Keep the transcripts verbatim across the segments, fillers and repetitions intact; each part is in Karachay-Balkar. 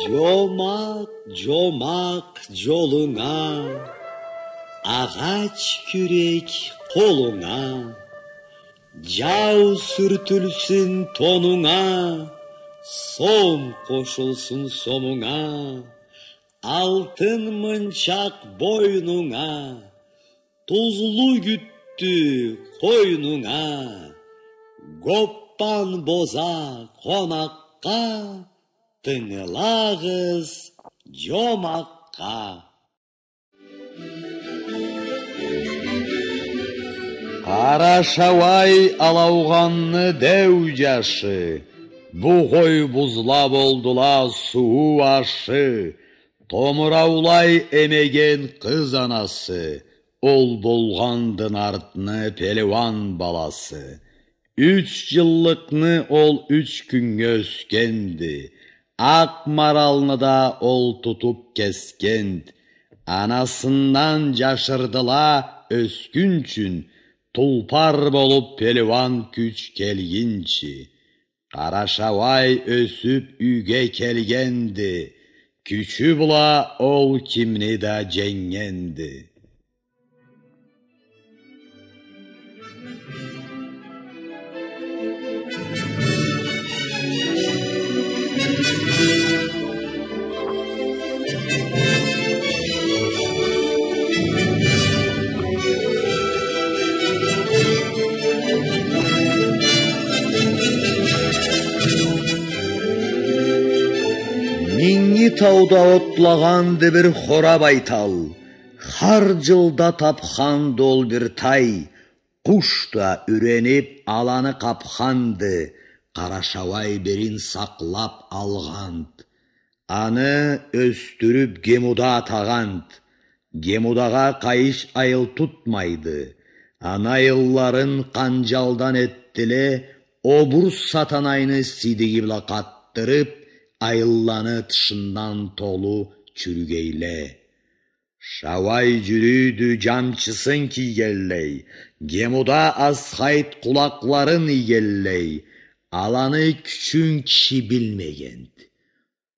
Джомакъ, джомакъ джолунга, агъач кюрек къолунга, джау сюртюлсюн тонунга, сом къошулсун сомунга, алтын мынчакъ бойнунга, тузлу гюттю къойнунга, гоппан боза къонакъгъа, тынгылагъыз джомакъгъа. Къарашауай Алаугъанны деу джашы, бугъой бузла болдула сууу ашы, Томураулай эмеген къыз анасы, ол болгъанды Нартны пелиуан баласы. Юч джыллыкъны ол юч кюннге ёсгенди, акъ маралны да ол тутуп кесгенд. Анасындан джашырдыла ёсгюнчюн, тулпар болуп пелиуан кюч келгинчи. Къарашауай ёсюп юйге келгенди, кючю бла ол кимни да дженгенди. Минги тауда отлагъанды бир хора байтал. Хар джылда тапханды ол бир тай. Къуш да юренип, аланы къапханды, Къарашауай бирин сакълап алгъанд. Аны ёсдюрюп Гемуда атагъанд. Гемудагъа къайыш айыл тутмайды. Аны айылларын къанджалдан этдиле, обур сатанайны сийдиги бла къатдырып, айылланы тышындан толу чюрюгейле. Шауай джюрюйдю джамчысын кийгенлей, Гемуда асхайт къулакъларын ийгенлей, аланы кючюн киши билмегенд.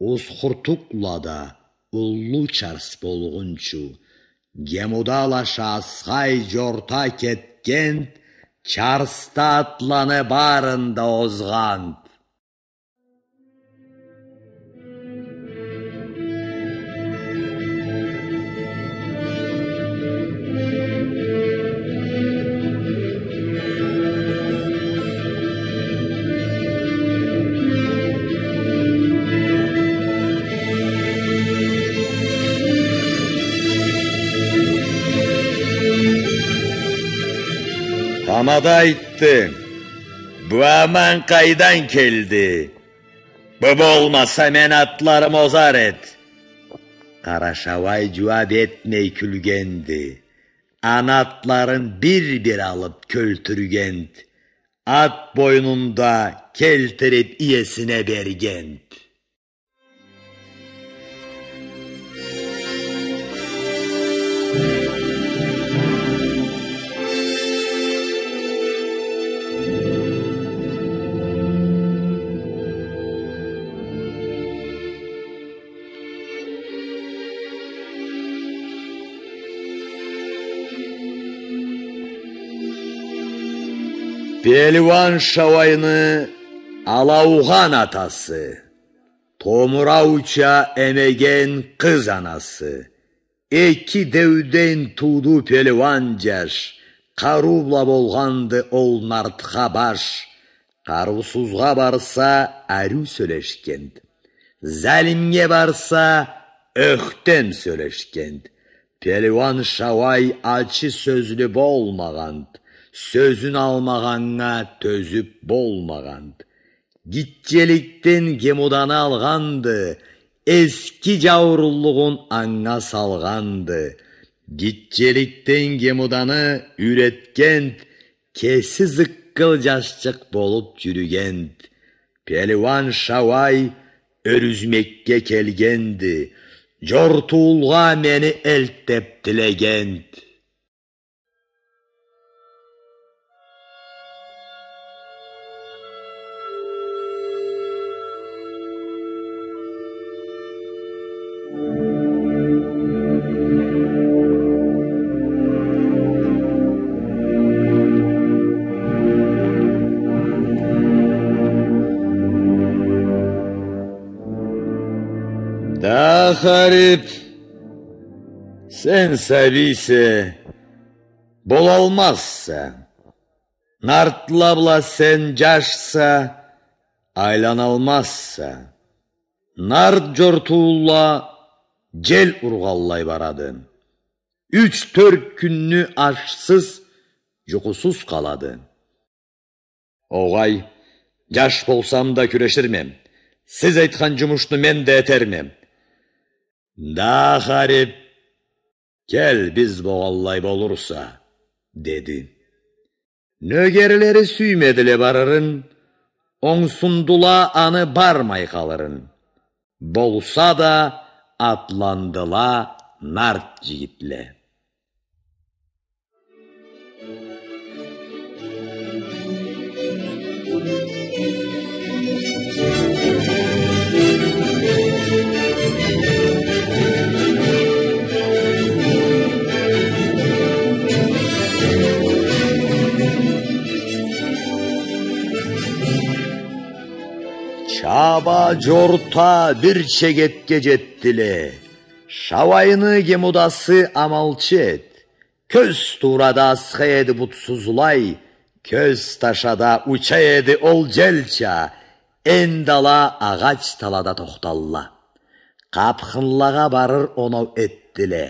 Усхуртукъла да уллу чарс болгъунчу, Гемуда лаша асхай джорта кетгенд, чарсда атланы барын да озгъанд. Тамада айтды: «Бу аман къайдан келди? Бу болмаса, мен атларым озар эд». Къарашауай джууап этмей кюлгенди. Аны атларын бир-бир алып кёлтюргенд. Ат бойнун да келтирип иесине бергенд. Пелиуан Шауайны Алаугъан атасы. Томурауча эмеген къыз анасы. Эки деуден тууду пелиуан джаш, къарыу бла болгъанды ол Нартха баш. Къарыусузгъа барса, ариу сёлешгенд. Залимге барса, ёхтем сёлешгенд. Пелиуан Шауай ачы сёзлю болмагъанд, сёзюн алмагъаннга тёзюп болмагъанд. Гитчеликден Гемуданы алгъанды, эски джауурунлугъун анга салгъанды. Гитчеликден Гемуданы юйретгенд, кеси зыккыл джашчыкъ болуп джюрюгенд. Пелиуан Шауай Ёрюзмекге келгенди, джортуулгъа мени элт деп тилегенд. Да харип, сен сабийсе, болалмазса. Нартла бла сен жашса, айланалмазса. Нарт жортуула жел ургъанлай барады. Юч-тёрт кюнню ашсыз, жукъусуз къалады. Огъай, жаш болсам да кюреширме. Сиз айтхан жумушну мен да этерме. Да харип, кел, биз богъанлай болурса, деди. Нёгерлери сюймедиле барырын, онгсундула аны бармай къалырын. Болса да атландыла нарт жигитле. Чаба жорта бир чегетге жетдиле. Шауайны гемудасы амалчы эд. Кёз туурада асхай эди бутсузлай, кёз ташада уча эди ол желча, энди ала агъач талада тохталла. Къапхынлагъа барыр оноу этдиле.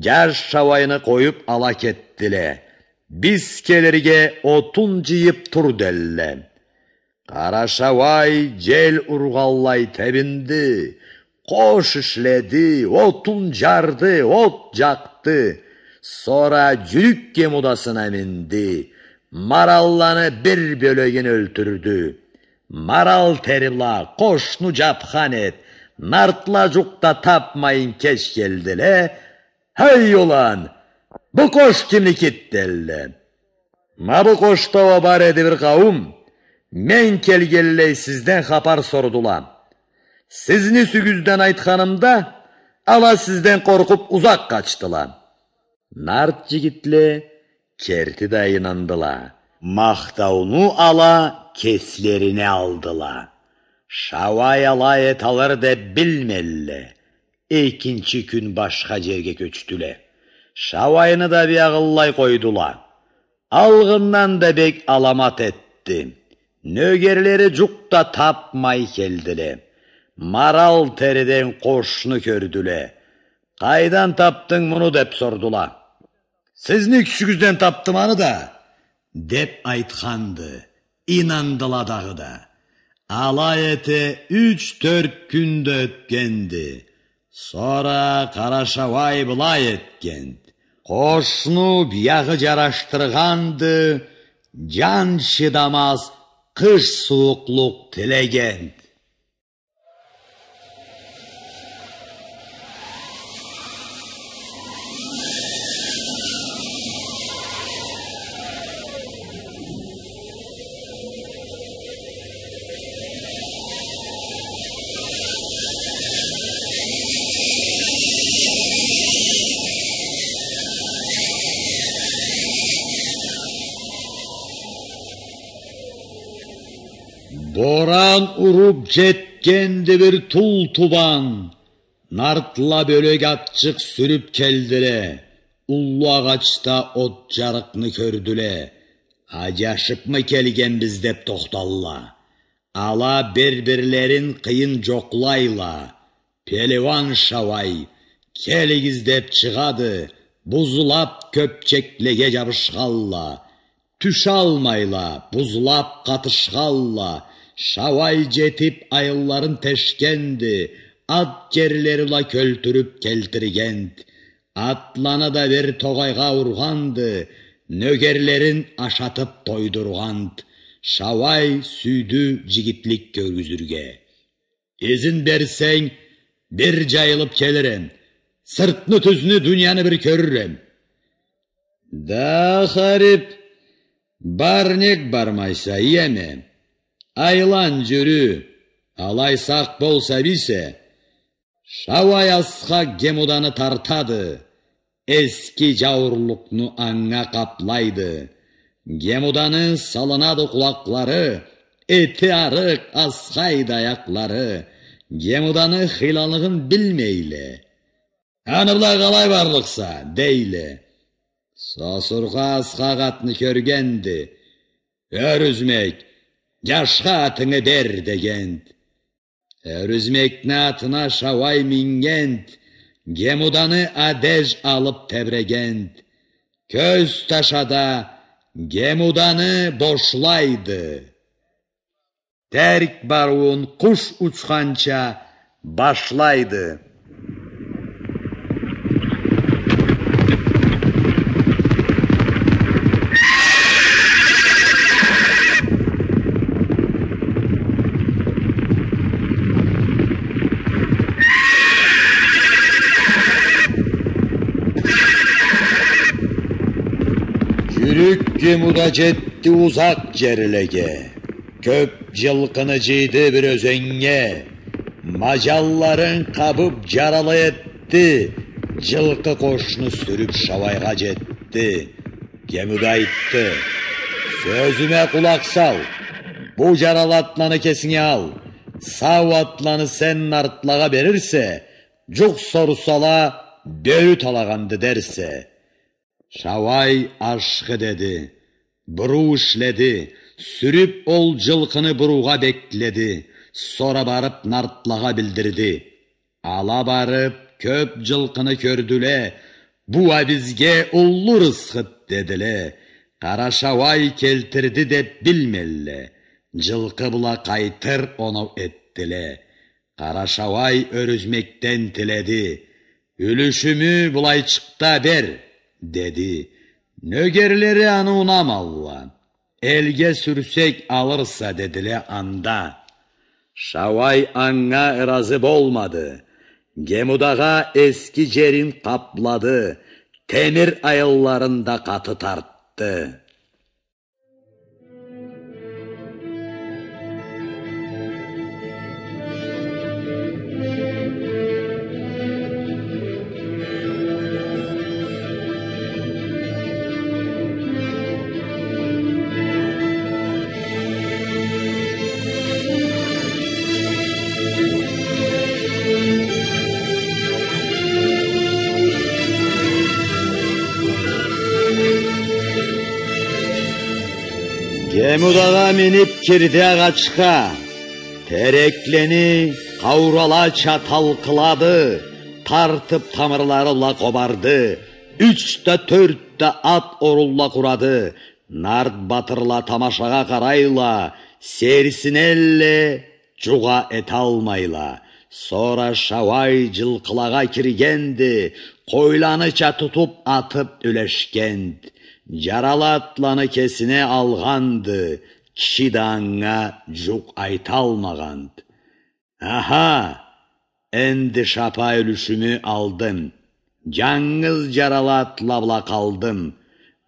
Жаш Шауайны къоюп ала кетдиле. Биз келирге отун жыйып тур делле. Къара Шауай жел ургъанлай тебинди, къош ишледи, отун жарды, от жакъды. Сора жюрюк гемудасына минди, маралланы бир бёлегин ёлтюрдю. Марал тери бла къошну жапхан эд, нартла жукъ да тапмайын кеч келдиле. Хей, улан, бу къош кимникид делле. Ма бу къошда уа бар эди бир къауум, мен келгенлей сизден хапар сордула. Сизни юсюгюзден айтханымда, ала сизден къоркъуп узакъ къачдыла. Нарт жигитле керти да ийнандыла. Махтауну ала кеслерине алдыла. Шауай алай эталыр деп билмелле. Экинчи кюн башха жерге кёчдюле. Шауайны да биягъынлай къойдула. Алгъындан да бек аламат этди. Нёгерлери жукъ да тапмай келдиле. Марал териден къошну кёрдюле. Къайдан тапдынг муну деп сордула. Сизни кючюгюзден тапдым аны да, деп айтханды. Ийнандыла дагъыда. Алай эте юч-тёрт кюн да ётгенди. Сора Къара Шауай былай этгенд. Къошну биягъы жарашдыргъанды, жан чыдамаз къыш сууукълукъ тилегенд. Боран уруп жетгенди бир тул тубан. Нартла бёлек атчыкъ сюрюп келдиле. Уллу агъачда от жарыкъны кёрдюле. Ажашыпмы келгенбиз деп тохталла. Ала бир-бирлерин къыйын жокълайла. Пелиуан Шауай, келигиз деп чыгъады, бузлап кёпчеклеге жабышханла. Тюшалмайла, бузлап къатышханла. Шауай жетип айылларын тешгенди, ат жерлери бла кёлтюрюп келтиргенд. Атланы да бир тогъайгъа ургъанды, нёгерлерин ашатып тойдургъанд. Шауай сюйдю жигитлик кёргюзюрге. Изин берсенг, бир жайылып келирем. Сыртны-тюзню, дунияны бир кёрюрем. Да харип, бар, нек бармайса, иеме? Айлан, жюрю, алай сакъ бол, сабийсе. Шауай асхак гемуданы тартады, эски жауурлукъну анга къаплайды. Гемуданы салынады къулакълары, эти арыкъ, асхайды аякълары. Гемуданы хыйлалыгъын билмейле. «Аны бла къалай барлыкъса?» — дейле. Сосургъа асхакъ атны кёргенди. «Ёрюзмек, джашха атынгы бер», — дегенд. Ёрюзмекни атына Шауай мингенд, Гемуданы адеж алып тебрегенд. Кёз ташада Гемуданы бошлайды. Терк барыуун къуш учханча башлайды. Джюрюк Гемуда джетди узакъ джерлеге. Кёп джылкъыны джыйды бир ёзеннге. Маджалларын къабып джаралы этди. Джылкъы къошну сюрюп Шауайгъа джетди. Гемуда айтды: «Сёзюме къулакъ сал. Бу джаралы атланы кесинге ал. Сау атланы сен нартлагъа берирсе, джукъ сорсала, бёрю талагъанды дерсе». Шауай ашхы деди. Буруу ишледи. Сюрюп ол джылкъыны буруугъа бекледи. Сора барып нартлагъа билдирди. Ала барып, кёп джылкъыны кёрдюле. «Бу а бизге уллу рысхыд», — дедиле. «Къара Шауай келтирди», — деп билмелле. Джылкъы бла къайтыр оноу этдиле. Къара Шауай Ёрюзмекден тиледи. «Юлюшюмю былайчыкъда бер», — деди. Нёгерлери аны унамалла. «Элге сюрсек алырса», — дедиле анда. Шауай анга ыразы болмады. Гемудагъа эски джерин къаплады, темир айылларын да къаты тартды. Гемудагъа минип кирди агъачха, тереклени къауралача талкъылады, тартып тамырлары бла къобарды, юч да, тёрт да ат орунла къурады. Нарт батырла тамашагъа къарайла, сейирсинелле, джукъ а эталмайла. Сора Шауай джылкъылагъа киргенди, къойланыча тутуп, атып юлешгенд. Джаралы атланы кесине алгъанды, киши да анга джукъ айталмагъанд. «Аха, энди шапа юлюшюмю алдым. Джангыз джаралы атла бла къалдым.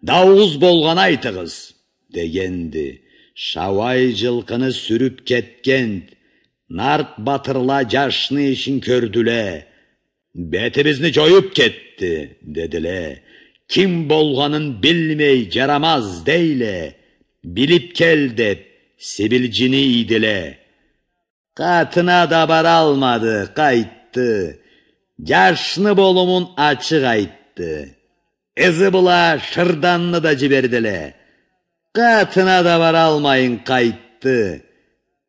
Дауугъуз болгъан айтыгъыз», — дегенди. Шауай джылкъыны сюрюп кетгенд. Нарт батырла джашны ишин кёрдюле. «Бетибизни джоюп кетди», — дедиле. «Ким болгъанын билмей, джарамаз», — дейле. «Билип кел», — деп, сибилджини ийдиле. Къатына да баралмады, къайтды. Джашны болумун ачыкъ айтды. Ызы бла Шырданны да джибердиле. Къатына да баралмайын къайтды.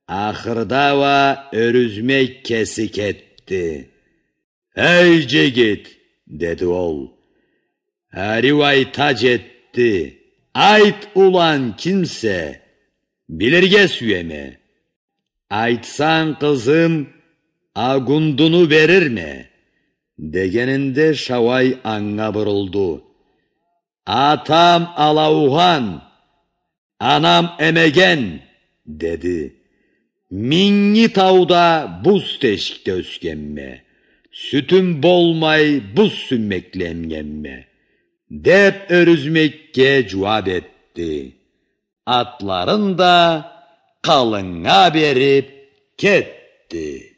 Ахырда уа Ёрюзмек кеси кетди. «Эй, джигит, — деди ол, — ариу айта джетди. Айт, улан, кимсе, билирге сюеме». «Айтсанг, къызым, Агундуну берирме», — дегенинде Шауай анга бурулду. «Атам Алаугъан, анам Эмеген, — деди. — Минги тауда буз тешикде ёсгенме, сютюм болмай буз сюймекле эмгенме», — деп Ёрюзмекге джууап этди. Атларын да къалыннга берип кетди.